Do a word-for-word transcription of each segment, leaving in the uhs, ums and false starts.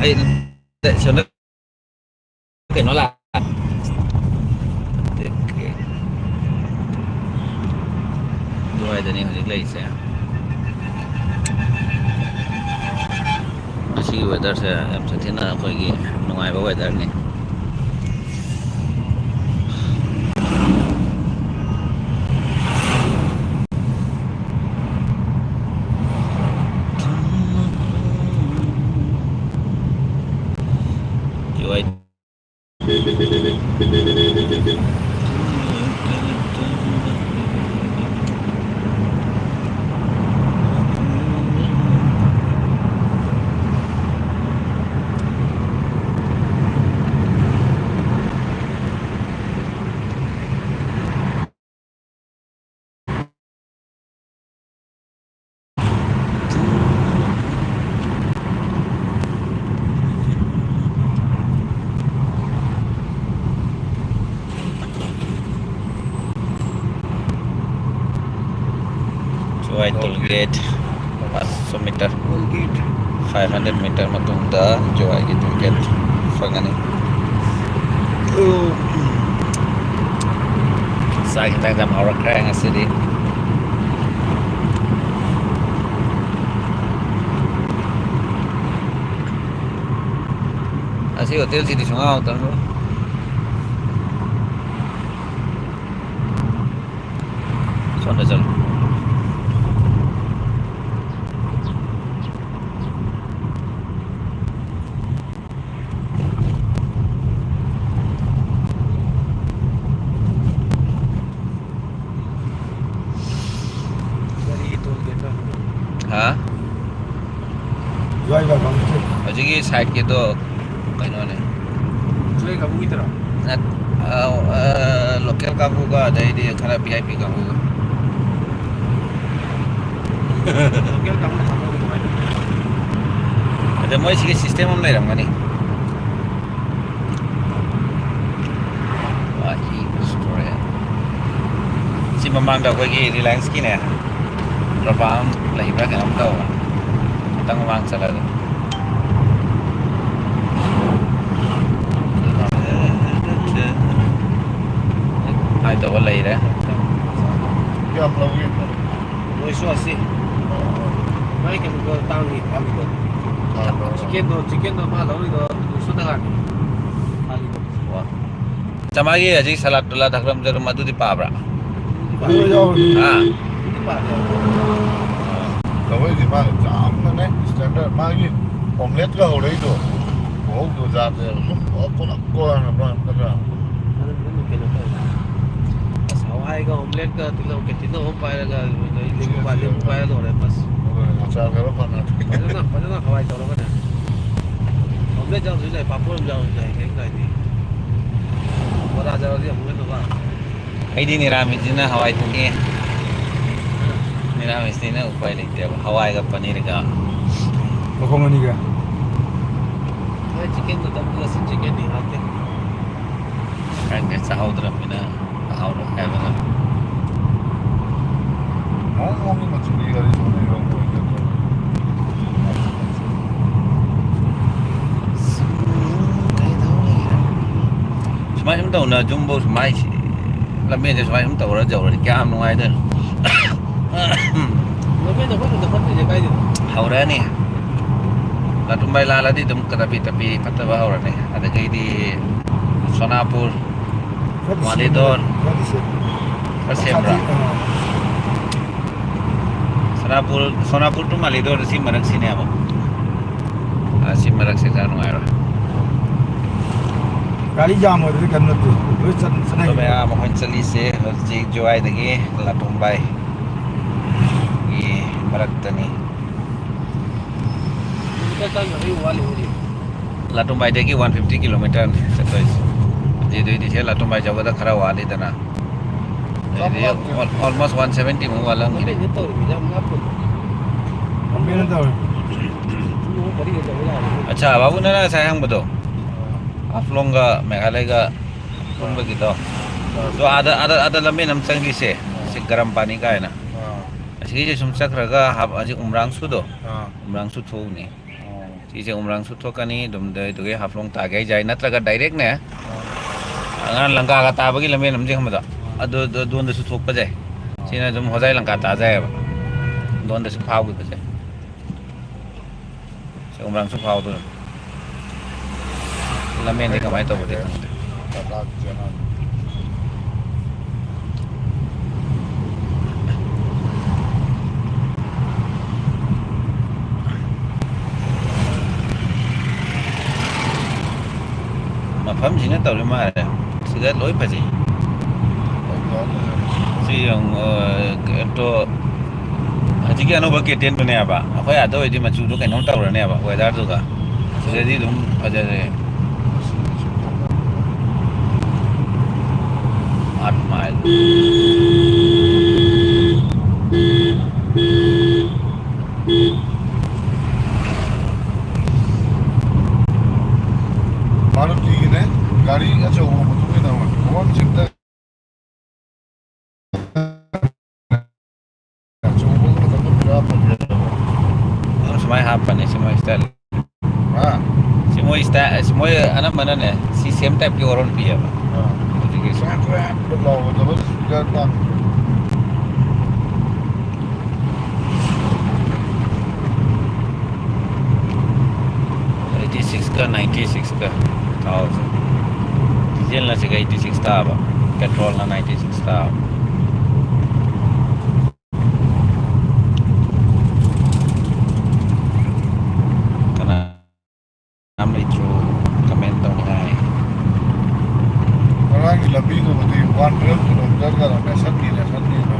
ꯁꯣꯝꯗ ꯀꯩꯅꯣ ꯂꯥꯛ-, ꯑꯗꯨꯋꯥꯏꯗꯅꯤ ꯍꯧꯖꯤꯛ ꯂꯩꯔꯤꯁꯦ꯫ ꯉꯁꯤꯒꯤ weatherꯁꯦ ꯌꯥꯝ ꯁꯥꯊꯤꯅ ꯑꯩꯈꯣꯏꯒꯤ ꯅꯨꯡꯉꯥꯏꯕ weatherꯅꯤ꯫ ꯖꯨꯋꯥꯏ toll gate five hundred meter, five hundred meter ꯃꯇꯨꯡꯗ ꯖꯨꯋꯥꯏꯒꯤ toll gate ꯐꯪꯒꯅꯤ꯫ ꯆꯥꯛ ꯌꯦꯟꯁꯥꯡ ꯌꯥꯝ ꯍꯥꯎꯔꯛꯈ꯭ꯔꯦ ꯉꯁꯤꯗꯤ꯫ ꯑꯁꯤ hotelꯁꯤꯗꯤ ꯁꯨꯡꯍꯥꯎ ꯍꯥꯎꯇꯕꯅꯤ꯫ ꯁꯣꯝꯗ ꯆꯠꯂꯨ꯫ ꯍꯥ? ꯖ꯭ꯋꯥꯏ ꯕꯥꯕꯥ ꯃꯊꯛ꯫ ꯍꯧꯖꯤꯛꯀꯤ sideꯀꯤꯗꯣ ꯀꯩꯅꯣꯅꯦ꯫ ꯈꯨꯠꯂꯩ ꯀꯥꯡꯕꯨꯒꯤꯗꯨꯔꯣ? ꯅꯠ-, ꯑ, ꯑ, local ꯀꯥꯡꯕꯨꯒ ꯑꯗꯩꯗꯤ ꯈꯔ V I P ꯀꯥꯡꯕꯨꯒ꯫ Local ꯀꯥꯡꯕꯨꯅ ꯍꯥꯞꯄꯕꯨ ꯀꯃꯥꯏꯅ ꯇꯧꯅꯤ? ꯑꯗ ꯃꯣꯏ ꯁꯤꯒꯤ system ꯑꯃ ꯂꯩꯔꯝꯒꯅꯤ꯫ ꯋꯥꯍꯤ ꯔꯦꯁꯇꯨꯔꯦꯟ꯫ ꯁꯤ ꯃꯃꯥꯡꯗ ꯑꯩꯈꯣꯏꯒꯤ Relianceꯀꯤꯅꯦ, ꯗ꯭ꯔꯣꯄꯥ ꯑꯃ ꯂꯩꯕ꯭ꯔꯥ ꯀꯩꯅꯣꯝ ꯇꯧꯕꯅꯦ꯫ ꯈꯤꯇꯪ ꯃꯃꯥꯡ ꯆꯠꯂꯒ꯫ ꯂꯩꯔꯦ꯫ ꯀꯌꯥꯝ ꯂꯧꯒꯦ? ꯅꯣꯏꯁꯨ ꯑꯁꯤ꯫ ꯃꯥꯏ ꯀꯩꯅꯣꯗꯣ ꯇꯥꯡꯉꯤ, ꯊꯥꯕꯤꯗꯣ꯫ ꯊꯥꯕꯗꯣ꯫ ꯆꯤꯛꯀꯦꯟꯗꯣ, ꯆꯤꯛꯀꯦꯟꯗꯣ ꯃꯥ ꯂꯧꯔꯤꯗꯣ ꯅꯤꯐꯨ ꯇꯀꯥꯅꯤ꯫ ꯊꯥꯕꯤꯗꯣ꯫ ꯋꯥ꯫ ꯑꯠꯆꯥ, ꯃꯥꯒꯤ ꯍꯧꯖꯤꯛ ꯁꯂꯥꯗ ꯇꯨꯂꯥꯗ ꯍꯥꯞꯄꯝꯕꯗꯣ ꯑꯗꯨꯝ ꯑꯗꯨꯗꯤ ꯄꯥꯕ꯭ꯔꯥ? ꯑꯗꯨ ꯌꯥꯎꯔꯤ꯫ ꯍꯥ? ꯑꯗꯨꯗꯤ ꯄꯥꯗꯦ꯫ ꯂꯧꯔꯛꯏꯁꯦ ꯃꯥ ꯌꯥꯝꯅꯅꯦ, ꯁ꯭ꯇꯦꯟꯗꯔꯗ꯫ ꯃꯥꯒꯤ ꯑꯣꯝꯂꯦꯠꯀ ꯍꯧꯔꯛꯏꯗꯣ꯫ ꯈꯨꯍꯧꯗꯣ ꯖꯥꯠ ꯖꯥꯠ꯫ ꯁꯨꯝ ꯀꯣꯂꯞ ꯀꯣꯂꯞ ꯅꯠꯇ꯭ꯔꯥ? ꯑꯗꯨ, ꯑꯗꯨ ꯀꯩꯅꯣ ꯇꯧꯋꯦ꯫ ꯑꯁ, ꯍꯋꯥꯏꯒ ꯑꯣꯝꯂꯦꯠꯀ ꯇꯤꯜꯍꯧ, ꯇꯤꯜꯍꯧ ꯑꯃ ꯄꯥꯏꯔꯒ, ꯂꯦꯕꯨ ꯄꯥꯏ-, ꯂꯦꯕꯨ ꯄꯥꯏꯔ ꯂꯣꯏꯔꯦ, ꯕꯁ꯫ ꯑꯗꯨꯅꯦ, ꯑꯆꯥꯔ ꯈꯔ ꯐꯪꯉꯗꯤ꯫ ꯐꯖꯅ, ꯐꯖꯅ ꯍꯋꯥꯏ ꯇꯧꯔꯒꯅꯦ꯫ ꯑꯣꯝꯂꯦꯠ ꯌꯥꯎꯗ꯭ꯔꯁꯨ ꯌꯥꯏ, ꯄꯥꯐꯣꯔ ꯑꯃ ꯌꯥꯎꯔꯁꯨ ꯌꯥꯏ, ꯀꯩꯝ ꯀꯥꯏꯗꯦ꯫ ꯕꯣꯔꯥ ꯌꯥꯎꯔꯗꯤ ꯑꯃꯨꯛ ꯍꯦꯟꯅ ꯋꯥ꯫ ꯑꯩꯗꯤ ꯅꯤꯔꯥꯃꯤꯁꯅꯤꯅ ꯍꯋꯥꯏ ꯊꯣꯡꯉꯦ꯫ ꯅꯤꯔꯥꯃꯤꯁꯅꯤꯅ ꯎꯄꯥꯏ ꯂꯩꯇꯦꯕ꯫ ꯍꯋꯥꯏꯒ ꯄꯅꯤꯔꯒ꯫ ꯃꯈꯣꯡ ꯑꯅꯤꯒ꯫ ꯅꯣꯏ ꯆꯤꯛꯀꯟ ꯃꯇꯝꯗꯨꯗ ꯁꯤ ꯆꯤꯛꯀꯟꯗꯤ ꯍꯥꯞꯇꯦ꯫ ꯈꯪꯗꯦ, ꯆꯥꯍꯧꯗ꯭ꯔꯕꯅꯤꯅ ꯇꯥꯍꯧꯔꯣꯏ ꯍꯥꯏꯕ ꯉꯝꯗꯦ꯫ ꯃꯑꯣꯡ ꯃꯑꯣꯡꯒꯤ ꯃꯆꯨꯒꯤ ꯒꯥꯔꯤ ꯊꯧꯅꯩꯕ ꯑꯩꯈꯣꯏ꯫ ꯁꯨꯃꯥꯏ ꯁꯨꯝ ꯇꯧꯅ ꯌꯨꯝꯐꯧ ꯁꯨꯃꯥꯏ ꯂꯝꯕꯦꯟꯁꯦ ꯁꯨꯃꯥꯏ ꯁꯨꯝ ꯇꯧꯔ ꯌꯧꯔꯗꯤ ꯀꯌꯥꯝ ꯅꯨꯡꯉꯥꯏꯗꯣꯏꯅꯣ꯫ ꯂꯝꯕꯦꯟꯗ ꯑꯩꯈꯣꯏꯅ ꯆꯠꯐꯝꯁꯦ ꯀꯥꯏꯗꯅꯣ? ꯍꯧꯔꯛꯑꯅꯤ꯫ ꯂꯥꯇꯨꯝꯕꯥꯏ ꯂꯥꯜꯂꯗꯤ ꯑꯗꯨꯝ ꯇꯄꯤ ꯇꯄꯤ ꯐꯠꯇꯕ ꯍꯧꯔꯅꯤ꯫ ꯑꯗꯒꯤꯗꯤ ꯁꯣꯅꯥꯄꯨꯔ, ꯈꯔꯗꯤ ꯃꯥꯂꯦꯗꯣꯟ, ꯁꯦꯝꯃꯦ, ꯈꯔꯗꯤ ꯁꯦꯝꯃꯦ꯫ ꯈꯔ ꯁꯦꯝꯕ꯭ꯔꯥ? ꯈꯔꯗꯤ, ꯑꯥ꯫ ꯁꯣꯅꯥꯄꯨꯔ, ꯁꯣꯅꯥꯄꯨꯔ to ꯃꯥꯂꯦꯗꯣꯟ ꯁꯤ ꯃꯔꯛꯁꯤꯅꯦꯕ꯫ ꯑꯥ, ꯁꯤ ꯃꯔꯛꯁꯦ ꯈꯔ ꯅꯨꯡꯉꯥꯏꯔꯣꯏ꯫ ꯒꯥꯔꯤ ꯌꯥꯝꯃꯣꯏꯗ꯭ꯔꯗꯤ ꯀꯩꯝ ꯅꯠꯇꯦ꯫ ꯂꯣꯏ ꯆꯠ-, ꯆꯠꯅꯩ꯫ ꯑꯗꯣ ꯃꯌꯥꯝ ꯑꯩꯈꯣꯏꯅ ꯆꯠꯂꯤꯁꯦ ꯍꯧꯖꯤꯛ ꯖꯨꯋꯥꯏꯗꯒꯤ ꯂꯥꯇꯣꯝꯕꯥꯏꯒꯤ ꯃꯔꯛꯇꯅꯤ꯫ ꯂꯥꯇꯣꯝꯕꯥꯏꯗꯒꯤ one fifty kilometre ꯅꯤ ꯆꯠꯇꯣꯏꯁꯦ꯫ ꯑꯗꯨꯏꯗꯨꯏꯗꯤ ꯁꯦ ꯂꯥꯇꯣꯝꯕꯥꯏ ꯌꯧꯕꯗ ꯈꯔ ꯋꯥꯠꯂꯤꯗꯅ꯫ ꯑꯗꯩꯗꯤ al-, almost one seventy ꯃꯨꯛ ꯋꯥꯠꯂꯝꯈꯤꯅꯤ꯫ ꯂꯝꯕꯦꯟꯗ ꯇꯧꯔꯦ꯫ ꯑꯠꯆꯥ, ꯕꯥꯕꯨ, ꯅꯪꯅ ꯉꯁꯥꯏ ꯍꯪꯕꯗꯣ, ꯍꯥꯐꯂꯣꯡꯒ ꯃꯦꯘꯥꯂꯌꯒ ꯄꯨꯟꯕꯒꯤꯗꯣ꯫ ꯑꯗꯣ ꯑꯥꯗ, ꯑꯥꯗ, ꯑꯥꯗ ꯂꯝꯕꯦꯟ ꯑꯃ ꯆꯪꯈꯤꯁꯦ, ꯁꯤ ꯒꯔꯝ ꯄꯥꯅꯤ ꯀꯥꯏꯅ꯫ ꯑꯥ꯫ ꯑꯁꯤꯒꯤꯁꯦ ꯁꯨꯝ ꯆꯠꯈ꯭ꯔꯒ ꯍꯥꯞ-, ꯍꯧꯖꯤꯛ ꯎꯃ꯭ꯔꯥꯡꯁꯨꯗꯣ, ꯑꯥ꯫ ꯎꯃ꯭ꯔꯥꯡꯁꯨ ꯊꯣꯛꯎꯅꯤ꯫ ꯑꯣ꯫ ꯁꯤꯁꯦ ꯎꯃ꯭ꯔꯥꯡꯁꯨ ꯊꯣꯛꯀꯅꯤ, ꯑꯗꯨꯝ ꯑꯗꯨꯒꯤ ꯍꯥꯐꯂꯣꯡ ꯇꯥꯒꯦ ꯍꯥꯏꯁꯦ, ꯅꯠꯇ꯭ꯔꯒ directꯅꯦ꯫ ꯑꯥ꯫ ꯑꯉꯥꯡ ꯂꯪꯀꯥꯒ ꯇꯥꯕꯒꯤ ꯂꯝꯕꯦꯟ ꯑꯃ ꯆꯦꯟꯕꯗꯣ꯫ ꯑꯥ꯫ ꯑꯗꯨ, ꯑꯗꯨ, ꯑꯗꯣꯟꯗꯁꯨ ꯊꯣꯛꯄꯁꯦ꯫ ꯁꯤꯅ ꯑꯗꯨꯝ ꯍꯣꯖꯥꯏ ꯂꯪꯀꯥ ꯇꯥꯖꯩꯌꯦꯕ꯫ ꯑꯗꯣꯟꯗꯁꯨ ꯐꯥꯎꯈꯤꯕꯁꯦ꯫ ꯁꯤ ꯎꯃꯔꯥꯡꯁꯨ ꯐꯥꯎꯗꯣꯏꯅꯤ꯫ ꯂꯝꯕꯦꯟꯗꯤ ꯀꯃꯥꯏꯅ ꯇꯧꯕꯗꯤ ꯈꯪꯗꯦ꯫ ꯃꯐꯝꯁꯤꯅ ꯇꯧꯔꯤ ꯃꯥꯜꯂꯦ꯫ ꯁꯤꯗ ꯂꯣꯏ ꯐꯖꯩ꯫ ꯁꯤ ꯌꯦꯡꯉꯣ, ꯑ, ꯀꯩꯅꯣ, ꯍꯧꯖꯤꯛꯀꯤ ꯑꯅꯧꯕ ꯀꯦꯇꯦꯟꯗꯨꯅꯦꯕ꯫ ꯑꯩꯈꯣꯏ ꯑꯥꯗ ꯑꯣꯏꯗꯤ ꯃꯆꯨꯗꯣ ꯀꯩꯅꯣꯝ ꯇꯧꯔꯅꯦꯕ, ꯋꯦꯗꯔꯗꯨꯒ꯫ ꯁꯤꯗꯗꯤ ꯑꯗꯨꯝ ꯐꯖꯔꯦ꯫ ꯑꯥꯠ ꯃꯥꯏꯜ꯫ ꯃꯥꯔꯨꯇꯤꯒꯤꯅꯦ, ꯒꯥꯔꯤ ꯑꯆꯧꯕ ꯃꯇꯨꯡ ꯏꯟꯅ ꯃꯑꯣꯡ ꯆꯤꯞꯇ ꯑꯆꯧꯕ ꯃꯇꯝꯗ ꯄꯨꯔꯥ ꯐꯖꯔꯦ꯫ ꯑꯗꯨꯝ ꯁꯨꯃꯥꯏꯅ ꯍꯥꯞꯄꯅꯤ, ꯁꯤ ꯃꯣꯏ style꯫ ꯍꯥ? ꯁꯤ ꯃꯣꯏ style, ꯁꯤ ꯃꯣꯏ ꯑꯅꯝꯕꯅꯅꯦ, ꯁꯤ same type ꯀꯤ ꯑꯣꯔꯣꯟ ꯄꯤꯌꯦꯕ꯫ ꯑꯥ꯫ ꯍꯧꯖꯤꯛꯀꯤ ꯁꯤ ꯁ꯭ꯋꯦꯠ ꯁ꯭ꯋꯦꯠ ꯂꯥꯎꯕ double speaker ꯇ꯫ Eighty six ꯀ ninety six ꯀ ꯊꯥꯎꯁꯦ꯫ Diesel ꯅ ꯁꯤꯒ eighty six ꯇꯥꯕ, petrol ꯅ ninety six ꯇꯥꯕ꯫ ꯀꯅꯥ? ꯀꯅꯥꯝ ꯂꯩꯇ꯭ꯔꯣ comment ꯇꯧꯅꯤꯡꯉꯥꯏ? ꯉꯔꯥꯡꯒꯤ ꯂꯝꯕꯤꯗꯨꯕꯨꯗꯤ one twelve kilometer ꯒ ꯅꯦꯁꯟꯒꯤ, ꯅꯦꯁꯟꯒꯤꯅ꯫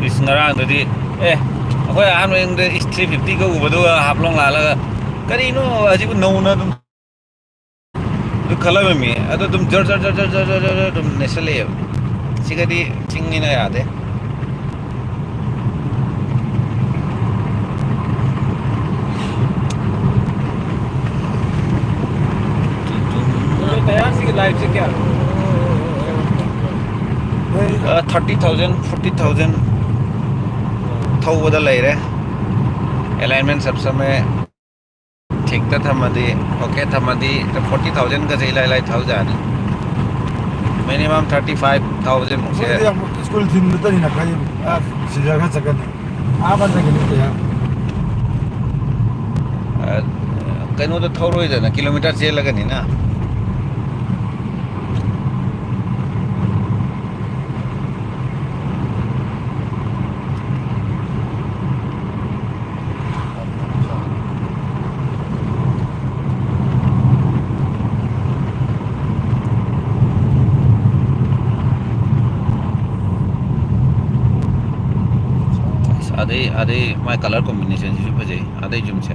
ꯏꯁ, ꯉꯔꯥꯡꯗꯨꯗꯤ, ꯑꯦ, ꯑꯩꯈꯣꯏ ꯑꯍꯥꯟꯕ ꯌꯨꯝꯗ ꯏꯁ three fifty ꯒ ꯎꯕꯗꯨꯒ ꯍꯥꯐꯂꯣꯡ ꯂꯥꯜꯂꯒ, "ꯀꯔꯤꯅꯣ ꯑꯁꯤꯕꯨ ꯅꯧꯅ ꯑꯗꯨꯝ" ꯑꯗꯨ ꯈꯜꯂꯝꯃꯤꯃꯤ꯫ ꯑꯗꯨ ꯑꯗꯨꯝ ꯖꯔ ꯖꯔ ꯖꯔ ꯑꯗꯨꯝ ꯅꯦꯠꯁꯜꯂꯛꯑꯦꯕ꯫ ꯁꯤꯒꯗꯤ ꯆꯤꯡꯅꯤꯅ ꯌꯥꯗꯦ꯫ ꯑ, thirty thousand, forty thousand ꯊꯧꯕꯗ ꯂꯩꯔꯦ꯫ Alignment ꯆꯞ ꯆꯞ ꯃꯦ꯫ ꯊꯤꯛꯇ ꯊꯝꯃꯗꯤ, okay ꯊꯝꯃꯗꯤ, forty thousand ꯒꯁꯦ ꯏꯂꯥꯏ ꯂꯥꯏ ꯊꯧꯖꯥꯅꯤ꯫ Minimum thirty five thousand ꯃꯨꯛꯁꯦ꯫ ꯃꯣꯏꯗꯤ ꯌꯥꯝ ꯁ꯭ꯀꯨꯜ ꯊꯤꯟꯕꯗꯅꯤꯅ ꯈꯔ, ꯑꯥ, ꯁꯤꯜꯆꯔ ꯈꯔ ꯆꯠꯀꯅꯤ꯫ ꯑꯥ ꯐꯥꯎ ꯆꯠꯀꯅꯤ ꯀꯌꯥ? ꯑ, ꯀꯩꯅꯣꯗ ꯊꯧꯔꯣꯏꯗꯅ, ꯀꯤꯂꯣꯃꯤꯇꯔ ꯆꯦꯜꯂꯒꯅꯤꯅ꯫ ꯑꯁ, ꯑꯗꯩ, ꯑꯗꯩ ꯃꯥꯏ colour combination ꯁꯤꯁꯨ ꯐꯖꯩ, ꯑꯗꯩ ꯌꯨꯝꯁꯦ꯫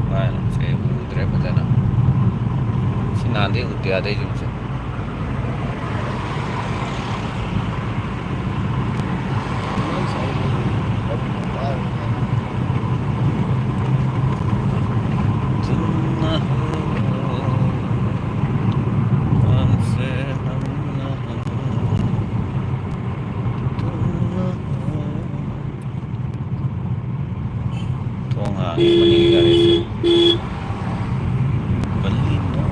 ꯀꯥꯏꯅꯣꯁꯦ ꯎꯗ꯭ꯔꯦ ꯐꯖꯅ꯫ ꯁꯤ ꯅꯍꯥꯟꯗꯩ ꯎꯗꯦ, ꯑꯗꯩ ꯌꯨꯝꯁꯦ꯫ ꯊꯣꯡ ꯍꯥꯡꯉꯤ ꯃꯅꯤꯡꯒꯤ ꯒꯥꯔꯤꯁꯦ꯫ ꯀꯔꯤꯅꯣ?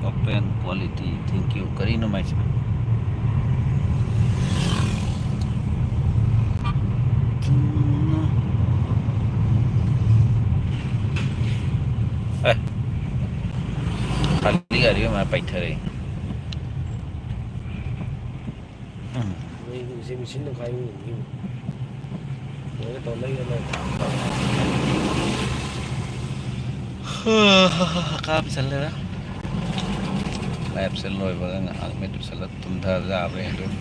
Open quality, thank you. ꯀꯔꯤꯅꯣ ꯃꯥꯏꯁꯦ? ꯑꯦ, ꯈꯥꯂꯤ ꯒꯥꯔꯤ ꯑꯃ ꯄꯥꯏꯊꯔꯛꯑꯦ꯫ ꯎꯝ꯫ ꯃꯩꯁꯦ ꯃꯦꯆꯤꯟꯅ ꯈꯥꯏꯕ ꯉꯝꯈꯤꯕ꯫ ꯂꯣꯏꯔꯦ ꯇꯧ ꯂꯩꯔꯦ ꯂꯩꯔꯦ꯫ ꯀꯥꯞ ꯆꯜꯂꯦꯗ꯫ Live ꯁꯦ ꯂꯣꯏꯕꯒ ꯉꯥꯏꯍꯥꯛ ꯃꯤꯠ ꯎꯏꯁꯜꯂ ꯇꯨꯝꯊꯕ ꯌꯥꯕ꯭ꯔꯥ ꯌꯦꯡꯗꯣꯏꯅꯤ꯫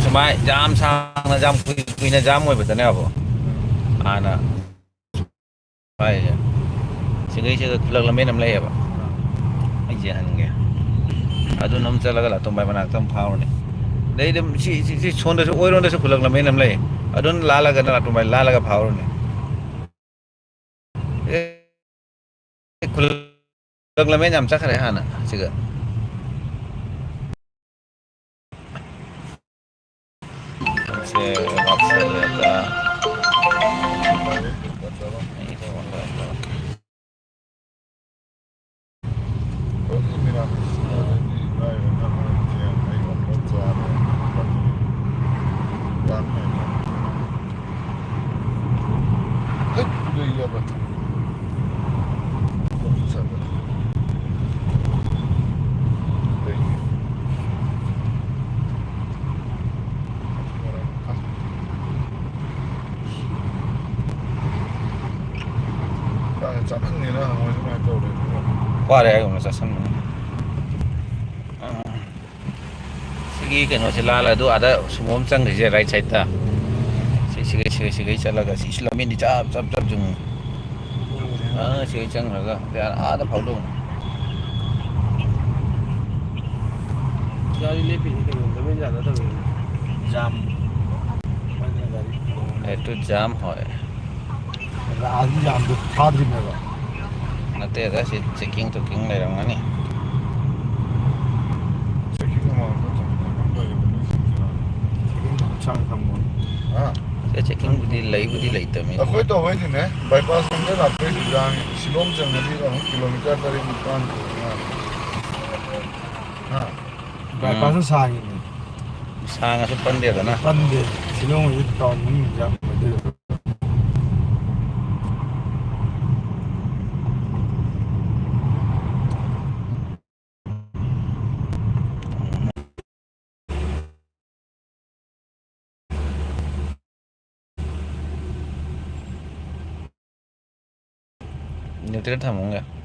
ꯁꯨꯃꯥꯏ ꯌꯥꯝ ꯁꯥꯡꯅ, ꯌꯥꯝ ꯀꯨꯏ-, ꯀꯨꯏꯅ jam ꯑꯣꯏꯕꯗꯅꯦꯕ, ꯍꯥꯟꯅ ꯍꯥꯏꯁꯦ, ꯁꯤꯒꯩꯁꯤꯗ ꯈꯨꯂꯛ ꯂꯝꯕꯦꯟ ꯑꯃ ꯂꯩꯌꯦꯕ, ꯑꯩ ꯌꯦꯡꯍꯟꯒꯦ꯫ ꯑꯗꯨꯅ ꯑꯃ ꯆꯠꯂꯒ ꯂꯥꯇꯣꯝꯕꯥꯏ ꯃꯅꯥꯛꯇ ꯑꯃ ꯐꯥꯎꯔꯅꯤ꯫ ꯑꯗꯩ ꯑꯗꯨꯝ ꯁꯤ, ꯁꯤ, ꯁꯤ ꯁꯣꯝꯗꯁꯨ, ꯑꯣꯏꯔꯣꯝꯗꯁꯨ ꯈꯨꯜꯂꯛ ꯂꯝꯃꯦꯟ ꯑꯃ ꯂꯩ꯫ ꯑꯗꯨꯝ ꯂꯥꯜꯂꯒ ꯅꯥꯇꯨꯝꯕꯥꯏ ꯂꯥꯜꯂꯒ ꯐꯥꯎꯔꯅꯤ꯫ ꯑꯦ, ꯈꯨꯜꯂꯛ ꯂꯝꯃꯦꯟ ꯌꯥꯝ ꯆꯠꯈ꯭ꯔꯦ ꯍꯥꯟꯅ ꯁꯤꯒ꯫ ꯁꯦ, ꯂꯥꯛꯁꯜꯂꯦꯗ꯫ ꯆꯥꯛꯁꯦ ꯆꯥꯃꯟꯗꯅ ꯍꯪꯉꯣꯏꯁꯦ ꯀꯃꯥꯏꯅ ꯇꯧꯔꯦ? ꯋꯥꯔꯦ ꯍꯥꯏꯒꯨꯝꯅ ꯆꯥꯁꯟꯕꯅꯤ꯫ ꯑꯥ꯫ ꯁꯤꯒꯤ ꯀꯩꯅꯣꯁꯦ ꯂꯥꯜꯂ ꯑꯗꯨ ꯑꯥꯗ ꯁꯨꯃꯣ ꯑꯃ ꯆꯪꯈ꯭ꯔꯤꯁꯦ, right side ꯇ꯫ ꯁꯤ, ꯁꯤꯒꯩ, ꯁꯤꯒꯩ, ꯁꯤꯒꯩ ꯆꯠꯂꯒ ꯁꯤꯁꯨ ꯂꯝꯕꯦꯟꯗꯤ ꯆꯞ, ꯆꯞ, ꯆꯞ ꯌꯨꯡꯉꯤ꯫ ꯑꯥ, ꯁꯤꯒꯩ ꯆꯪꯈ꯭ꯔꯒ ꯑꯗꯩ ꯑꯥꯗ ꯐꯥꯎꯗꯧꯅꯤ꯫ ꯒꯥꯔꯤ ꯂꯦꯞꯄꯤꯁꯦ ꯀꯩꯅꯣ, ꯂꯝꯕꯦꯟ ꯌꯥꯅꯗꯕꯩꯅꯦ꯫ ꯖꯥꯝ꯫ ꯃꯣꯏꯅ ꯒꯥꯔꯤ ꯈꯨꯗꯣꯡ ꯑꯦ, ꯇꯨ ꯖꯥꯝ ꯍꯣꯏ꯫ ꯂꯥꯛꯑꯗꯤ ꯌꯥꯝꯗꯣ ꯐꯥꯗ꯭ꯔꯤꯅꯦꯕ꯫ ꯅꯠꯇꯦꯗ, ꯁꯤ checking ꯇꯨꯀꯤꯡ ꯂꯩꯔꯝꯒꯅꯤ꯫ Checking ꯃꯃꯥꯡꯗ ꯊꯝꯕ ꯂꯩꯕꯅꯦ, ꯁꯤꯁꯤꯅ꯫ Checking ꯈꯨꯠꯁꯥꯡ ꯊꯝꯕ꯫ ꯍꯥ? ꯁꯦ, checking ꯕꯨꯗꯤ ꯂꯩꯕꯨꯗꯤ ꯂꯩꯇꯕꯅꯤ꯫ ꯑꯩꯈꯣꯏ ꯇꯧꯕꯩꯗꯤꯅꯦ, bypass ꯂꯣꯝꯗ ꯂꯥꯛꯄꯩ ꯏꯔꯥꯡ, ꯁꯤꯂꯣꯡ ꯆꯪꯉꯗꯤ ꯑꯃꯨꯛ kilometer ꯇꯔꯦꯠ ꯅꯤꯄꯥꯟ ꯃꯉꯥ꯫ ꯍꯥ? Bypass ꯁꯥꯡꯉꯤꯅꯦ꯫ ꯁꯥꯡꯉꯁꯨ ꯄꯟꯗꯦꯗꯅ꯫ ꯄꯟꯗꯦ꯫ ꯁꯤꯂꯣꯡ ꯍꯧꯖꯤꯛ town ꯃꯅꯨꯡ ꯌꯥꯝ ꯑꯣꯏꯗꯣꯏꯕ꯫ Neutral ꯊꯝꯃꯨꯒꯦ꯫